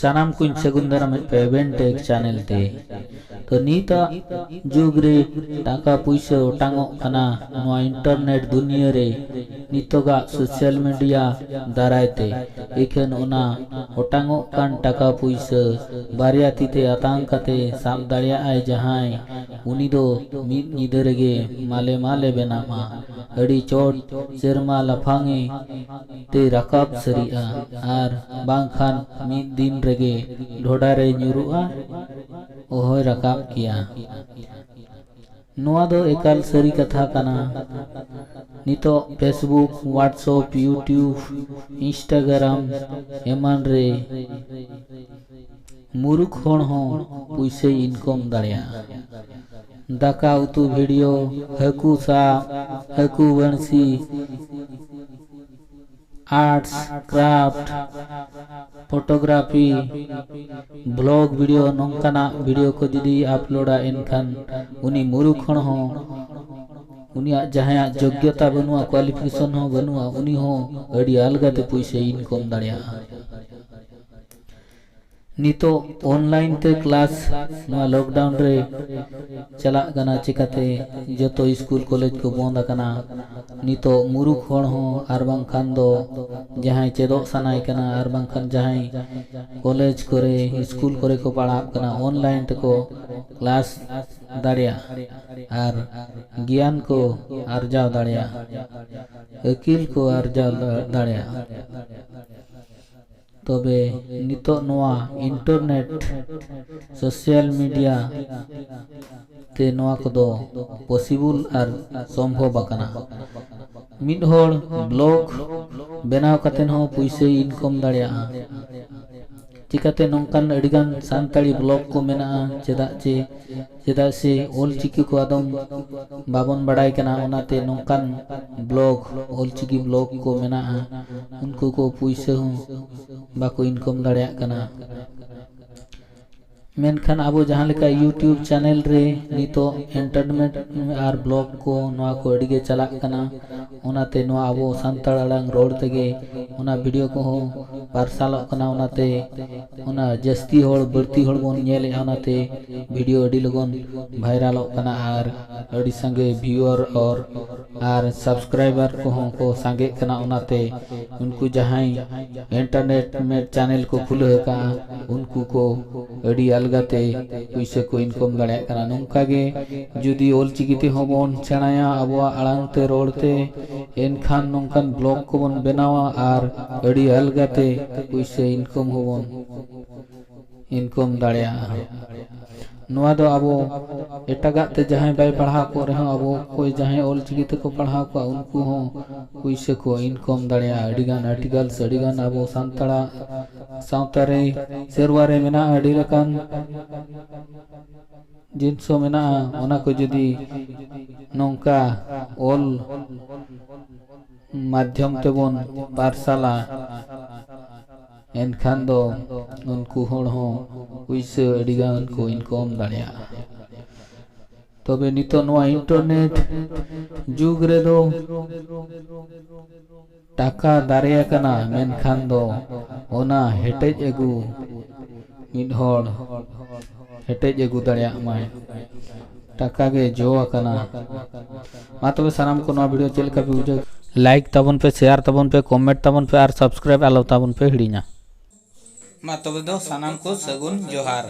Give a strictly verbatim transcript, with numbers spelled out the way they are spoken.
ᱥᱟᱱᱟᱢ ᱠᱚᱧ ᱥᱟᱹᱜᱩᱱ ᱫᱟᱨᱟᱢᱮᱫ ᱯᱮ ᱵᱮᱱᱴᱮᱠ ᱪᱮᱱᱮᱞ ᱛᱮ᱾ ᱛᱚ ᱱᱤᱛᱟᱜ ᱡᱩᱜᱽ ᱨᱮ ᱴᱟᱠᱟ ᱯᱩᱭᱥᱟᱹ ᱚᱴᱟᱝᱚᱜ ᱠᱟᱱᱟ ᱱᱚᱣᱟ ᱤᱱᱴᱟᱨᱱᱮᱴ ᱫᱩᱱᱤᱭᱟᱹ ᱨᱮ᱾ ᱱᱤᱛᱚᱜᱟᱜ ᱥᱳᱥᱟᱞ ᱢᱤᱰᱤᱭᱟ ᱫᱟᱨᱟᱭ ᱛᱮ ᱤᱠᱷᱟᱹᱱ ᱚᱱᱟ ᱚᱴᱟᱝᱚᱜ ᱠᱟᱱ ᱴᱟᱠᱟ ᱯᱩᱭᱥᱟᱹ ᱵᱟᱨᱭᱟ ᱛᱤ ᱛᱮ ᱟᱛᱟᱝ ᱠᱟᱛᱮ ᱥᱟᱵ ᱫᱟᱲᱮᱭᱟᱜᱼᱟᱭ ᱡᱟᱦᱟᱸᱭ, ᱩᱱᱤ ᱫᱚ ᱢᱤᱫ ᱧᱤᱫᱟᱹ ᱨᱮᱜᱮ ᱢᱟᱞᱮ ᱢᱟᱞᱮ ᱵᱮᱱᱟᱜᱼᱟ᱾ ᱟᱹᱰᱤ ᱪᱚᱴ ᱥᱮᱨᱢᱟ ᱞᱟᱯᱷᱟᱝ ᱮ ᱛᱮ ᱨᱟᱠᱟᱵ ᱥᱟᱹᱨᱤᱜᱼᱟ ᱟᱨ ᱵᱟᱝᱠᱷᱟᱱ ᱢᱤᱫ ᱫᱤᱱ ᱨᱮᱜᱮ ᱰᱷᱚᱰᱟ ᱨᱮ ᱧᱩᱨᱩᱜᱼᱟ, ᱚᱦᱚᱭ ᱨᱟᱠᱟᱵ ᱠᱮᱭᱟ᱾ ᱱᱚᱣᱟ ᱫᱚ ᱮᱠᱟᱞ ᱥᱟᱹᱨᱤ ᱠᱟᱛᱷᱟ ᱠᱟᱱᱟ᱾ ᱱᱤᱛᱚᱜ Facebook, WhatsApp, YouTube, Instagram ᱮᱢᱟᱱ ᱨᱮ ᱢᱩᱨᱩᱠᱷ ᱦᱚᱲ ᱦᱚᱸ ᱯᱩᱭᱥᱟᱹᱭ ᱤᱱᱠᱚᱢ ᱫᱟᱲᱮᱭᱟᱜᱼᱟ᱾ ᱫᱟᱠᱟ ᱩᱛᱩ ᱵᱷᱤᱰᱤᱭᱳ, ᱦᱟᱹᱠᱩ ᱥᱟᱵ, ᱦᱟᱹᱠᱩ ᱵᱟᱹᱬᱥᱤ, ᱟᱨᱴᱥ, ᱠᱨᱟᱯᱴ, ᱯᱷᱳᱴᱳᱜᱨᱟᱯᱷᱤ, ᱵᱷᱞᱚᱜ ᱵᱷᱤᱰᱤᱭᱳ, ᱱᱚᱝᱠᱟᱱᱟᱜ ᱵᱷᱤᱰᱤᱭᱳ ᱠᱚ ᱡᱩᱫᱤ ᱟᱯᱞᱳᱰᱟ, ᱮᱱᱠᱷᱟᱱ ᱩᱱᱤ ᱢᱩᱨᱩᱠᱷ ᱦᱚᱲ ᱦᱚᱸ, ᱩᱱᱤᱭᱟᱜ ᱡᱟᱦᱟᱸᱭᱟᱜ ᱡᱳᱜᱽᱭᱚᱛᱟ ᱵᱟᱹᱱᱩᱜᱼᱟ, ᱠᱳᱣᱟᱞᱤᱯᱷᱤᱠᱮᱥᱚᱱ ᱦᱚᱸ ᱵᱟᱹᱱᱩᱜᱼᱟ, ᱩᱱᱤ ᱦᱚᱸ ᱟᱹᱰᱤ ᱟᱞᱜᱟᱛᱮ ᱯᱩᱭᱥᱟᱹᱭ ᱤᱱᱠᱚᱢ ᱫᱟᱲᱮᱭᱟᱜᱼᱟ᱾ ᱱᱤᱛᱚᱜ ᱚᱱᱞᱟᱭᱤᱱ ᱛᱮ ᱠᱞᱟᱥ ᱱᱚᱣᱟ ᱞᱚᱠᱰᱟᱣᱩᱱ ᱨᱮ ᱪᱟᱞᱟᱜ ᱠᱟᱱᱟ, ᱪᱤᱠᱟᱹᱛᱮ ᱡᱚᱛᱚ ᱥᱠᱩᱞ ᱠᱚᱞᱮᱡᱽ ᱠᱚ ᱵᱚᱱᱫ ᱟᱠᱟᱱᱟ᱾ ᱱᱤᱛᱚᱜ ᱢᱩᱨᱩᱠᱷ ᱦᱚᱲ ᱦᱚᱸ ᱟᱨ ᱵᱟᱝᱠᱷᱟᱱ ᱫᱚ ᱡᱟᱦᱟᱸᱭ ᱪᱮᱫᱚᱜ ᱥᱟᱱᱟᱭᱮ ᱠᱟᱱᱟ ᱟᱨ ᱵᱟᱝᱠᱷᱟᱱ ᱡᱟᱦᱟᱸᱭ ᱠᱚᱞᱮᱡᱽ ᱠᱚᱨᱮ, ᱥᱠᱩᱞ ᱠᱚᱨᱮ ᱠᱚ ᱯᱟᱲᱦᱟᱜ ᱠᱟᱱᱟ, ᱚᱱᱞᱟᱭᱤᱱ ᱛᱮᱠᱚ ᱠᱞᱟᱥ ᱫᱟᱲᱮᱭᱟᱜᱼᱟ ᱟᱨ ᱜᱮᱭᱟᱱ ᱠᱚ ᱟᱨᱡᱟᱣ ᱫᱟᱲᱮᱭᱟᱜᱼᱟ, ᱟᱹᱠᱤᱞ ᱠᱚ ᱟᱨᱡᱟᱣ ᱫᱟ-, ᱫᱟᱲᱮᱭᱟᱜᱼᱟ᱾ ᱛᱚᱵᱮ ᱱᱤᱛᱚᱜ ᱱᱚᱣᱟ ᱤᱱᱴᱟᱨᱱᱮᱴ, ᱥᱳᱥᱟᱞ ᱢᱤᱰᱤᱭᱟ ᱛᱮ ᱱᱚᱣᱟ ᱠᱚᱫᱚ ᱯᱚᱥᱤᱵᱚᱞ ᱟᱨ ᱥᱚᱢᱵᱷᱚᱵ ᱟᱠᱟᱱᱟ᱾ ᱢᱤᱫ ᱦᱚᱲ ᱵᱞᱚᱜ ᱵᱮᱱᱟᱣ ᱠᱟᱛᱮ ᱦᱚᱸ ᱯᱩᱭᱥᱟᱹᱭ ᱤᱱᱠᱚᱢ ᱫᱟᱲᱮᱭᱟᱜᱼᱟ᱾ ᱪᱤᱠᱟᱹᱛᱮ ᱱᱚᱝᱠᱟᱱ ᱟᱹᱰᱤᱜᱟᱱ ᱥᱟᱱᱛᱟᱲᱤ ᱵᱞᱚᱜ ᱠᱚ ᱢᱮᱱᱟᱜᱼᱟ? ᱪᱮᱫᱟᱜ ᱪᱮ, ᱪᱮᱫᱟᱜ ᱥᱮ ᱚᱞ ᱪᱤᱠᱤ ᱠᱚ ᱟᱫᱚᱢ ᱵᱟᱵᱚᱱ ᱵᱟᱲᱟᱭ ᱠᱟᱱᱟ, ᱚᱱᱟᱛᱮ ᱱᱚᱝᱠᱟᱱ ᱵᱞᱚᱜ, ᱚᱞ ᱪᱤᱠᱤ ᱵᱞᱚᱜ ᱠᱚ ᱢᱮᱱᱟᱜᱼᱟ, ᱩᱱᱠᱩ ᱠᱚ ᱯᱩᱭᱥᱟᱹ ᱦᱚᱸ ᱵᱟᱠᱚ ᱤᱱᱠᱚᱢ ᱫᱟᱲᱮᱭᱟᱜ ᱠᱟᱱᱟ᱾ ᱢᱮᱱᱠᱷᱟᱱ ᱟᱵᱚ ᱡᱟᱦᱟᱸ ᱞᱮᱠᱟ YouTube ᱪᱮᱱᱮᱞ ᱨᱮ ᱱᱤᱛᱚᱜ ᱮᱱᱴᱟᱨᱴᱮᱱᱢᱮᱱᱴ ᱟᱨ ᱵᱞᱚᱜ ᱠᱚ, ᱱᱚᱣᱟ ᱠᱚ ᱟᱹᱰᱤ ᱜᱮ ᱪᱟᱞᱟᱜ ᱠᱟᱱᱟ, ᱚᱱᱟᱛᱮ ᱱᱚᱣᱟ ᱟᱵᱚ ᱥᱟᱱᱛᱟᱲ ᱟᱲᱟᱝ ᱨᱚᱲ ᱛᱮᱜᱮ ᱚᱱᱟ ᱵᱷᱤᱰᱤᱭᱳ ᱠᱚᱦᱚᱸ ᱯᱟᱨᱥᱟᱞᱚᱜ ᱠᱟᱱᱟ, ᱚᱱᱟᱛᱮ ᱚᱱᱟ ᱡᱟᱹᱥᱛᱤ ᱦᱚᱲ, ᱵᱟᱹᱲᱛᱤ ᱦᱚᱲ ᱵᱚᱱ ᱧᱮᱞᱮᱫᱼᱟ, ᱚᱱᱟᱛᱮ ᱵᱷᱤᱰᱤᱭᱳ ᱟᱹᱰᱤ ᱞᱚᱜᱚᱱ ᱵᱷᱟᱭᱨᱟᱞᱚᱜ ᱠᱟᱱᱟ ᱟᱨ ᱟᱹᱰᱤ ᱥᱟᱸᱜᱮ ᱵᱷᱤᱭᱩᱣᱟᱨ ᱚᱨ ᱟᱨ ᱥᱟᱵᱥᱠᱨᱟᱭᱵᱟᱨ ᱠᱚᱦᱚᱸ ᱠᱚ ᱥᱟᱸᱜᱮᱜ ᱠᱟᱱᱟ᱾ ᱚᱱᱟᱛᱮ ᱩᱱᱠᱩ ᱡᱟᱦᱟᱸᱭ ᱮᱱᱴᱟᱨᱱᱮᱴ ᱪᱮᱱᱮᱞ ᱠᱚ ᱠᱷᱩᱞᱟᱹᱣ ᱟᱠᱟᱫᱼᱟ, ᱩᱱᱠᱩ ᱠᱚ ᱟᱹᱰᱤ ᱟᱞᱜᱟᱛᱮ ᱯᱩᱭᱥᱟᱹ ᱠᱚ ᱤᱱᱠᱚᱢ ᱫᱟᱲᱮᱭᱟᱜ ᱠᱟᱱᱟ᱾ ᱱᱚᱝᱠᱟ ᱜᱮ ᱡᱩᱫᱤ ᱚᱞ ᱪᱤᱠᱤ ᱛᱮᱦᱚᱸ ᱵᱚᱱ ᱥᱮᱬᱟᱭᱟ ᱟᱵᱚᱣᱟᱜ ᱟᱲᱟᱝ ᱛᱮ ᱨᱚᱲ ᱛᱮ, ᱮᱱᱠᱷᱟᱱ ᱱᱚᱝᱠᱟᱱ ᱵᱞᱚᱜ ᱠᱚᱵᱚᱱ ᱵᱮᱱᱟᱣᱟ ᱟᱨ ᱟᱹᱰᱤ ᱟᱞᱜᱟᱛᱮ ᱯᱩᱭᱥᱟᱹ ᱤᱱᱠᱚᱢ ᱦᱚᱸᱵᱚᱱ ᱤᱱᱠᱚᱢ ᱫᱟᱲᱮᱭᱟᱜᱼᱟ᱾ ᱱᱚᱣᱟ ᱫᱚ ᱟᱵᱚ ᱮᱴᱟᱜᱟᱜ ᱛᱮ ᱡᱟᱦᱟᱸᱭ ᱵᱟᱭ ᱯᱟᱲᱦᱟᱣ ᱠᱚᱜ ᱨᱮᱦᱚᱸ, ᱟᱵᱚ ᱚᱠᱚᱭ ᱡᱟᱦᱟᱸᱭ ᱚᱞ ᱪᱤᱠᱤ ᱛᱮᱠᱚ ᱯᱟᱲᱦᱟᱣ ᱠᱚᱣᱟ, ᱩᱱᱠᱩ ᱦᱚᱸ ᱯᱩᱭᱥᱟᱹ ᱠᱚ ᱤᱱᱠᱚᱢ ᱫᱟᱲᱮᱭᱟᱜᱼᱟ᱾ ᱟᱹᱰᱤᱜᱟᱱ ᱟᱨᱴᱤᱠᱟᱞᱥ, ᱟᱹᱰᱤᱜᱟᱱ ᱟᱵᱚ ᱥᱟᱱᱛᱟᱲᱟᱜ ᱥᱟᱶᱛᱟ ᱨᱮ, ᱥᱮᱨᱣᱟ ᱨᱮ ᱢᱮᱱᱟᱜᱼᱟ ᱟᱹᱰᱤ ᱞᱮᱠᱟᱱ ᱡᱤᱱᱤᱥ ᱦᱚᱸ ᱢᱮᱱᱟᱜᱼᱟ᱾ ᱚᱱᱟ ᱠᱚ ᱡᱩᱫᱤ ᱱᱚᱝᱠᱟ ᱚᱞ ᱢᱟᱫᱽᱫᱷᱚᱢ ᱛᱮᱵᱚᱱ ᱯᱟᱨᱥᱟᱞᱟ, ᱮᱱᱠᱷᱟᱱ ᱫᱚ ᱩᱱᱠᱩ ᱦᱚᱲ ᱦᱚᱸ ᱯᱩᱭᱥᱟᱹ ᱟᱹᱰᱤᱜᱟᱱ ᱠᱚ ᱤᱱᱠᱚᱢ ᱫᱟᱲᱮᱭᱟᱜᱼᱟ᱾ ᱛᱚᱵᱮ ᱱᱤᱛᱚᱜ ᱱᱚᱣᱟ ᱤᱱᱴᱟᱨᱱᱮᱴ ᱡᱩᱜᱽ ᱨᱮᱫᱚ ᱴᱟᱠᱟ ᱫᱟᱨᱮ ᱟᱠᱟᱱᱟ, ᱢᱮᱱᱠᱷᱟᱱ ᱫᱚ ᱚᱱᱟ ᱦᱮᱴᱮᱡ ᱟᱹᱜᱩ, ᱢᱤᱫ ᱦᱚᱲ ᱦᱮᱴᱮᱡ ᱟᱹᱜᱩ ᱫᱟᱲᱮᱭᱟᱜ ᱢᱟᱭ, ᱴᱟᱠᱟ ᱜᱮ ᱡᱚ ᱟᱠᱟᱱᱟ᱾ ᱢᱟ ᱛᱚᱵᱮ ᱥᱟᱱᱟᱢ ᱠᱚ ᱱᱚᱣᱟ ᱵᱷᱤᱰᱤᱭᱳ ᱪᱮᱫ ᱞᱮᱠᱟ ᱯᱮ ᱵᱩᱡᱷᱟᱹᱣ? ᱞᱟᱭᱤᱠ ᱛᱟᱵᱚᱱ ᱯᱮ, ᱥᱮᱭᱟᱨ ᱛᱟᱵᱚᱱ ᱯᱮ, ᱠᱚᱢᱮᱱᱴ ᱛᱟᱵᱚᱱ ᱯᱮ ᱟᱨ ᱥᱟᱵᱥᱠᱨᱟᱭᱤᱵ ᱟᱞᱚ ᱛᱟᱵᱚᱱ ᱯᱮ ᱦᱤᱲᱤᱧᱟ᱾ ᱢᱟ ᱛᱚᱵᱮ ᱫᱚ ᱥᱟᱱᱟᱢ ᱠᱚ ᱥᱟᱹᱜᱩᱱ ᱡᱚᱦᱟᱨ᱾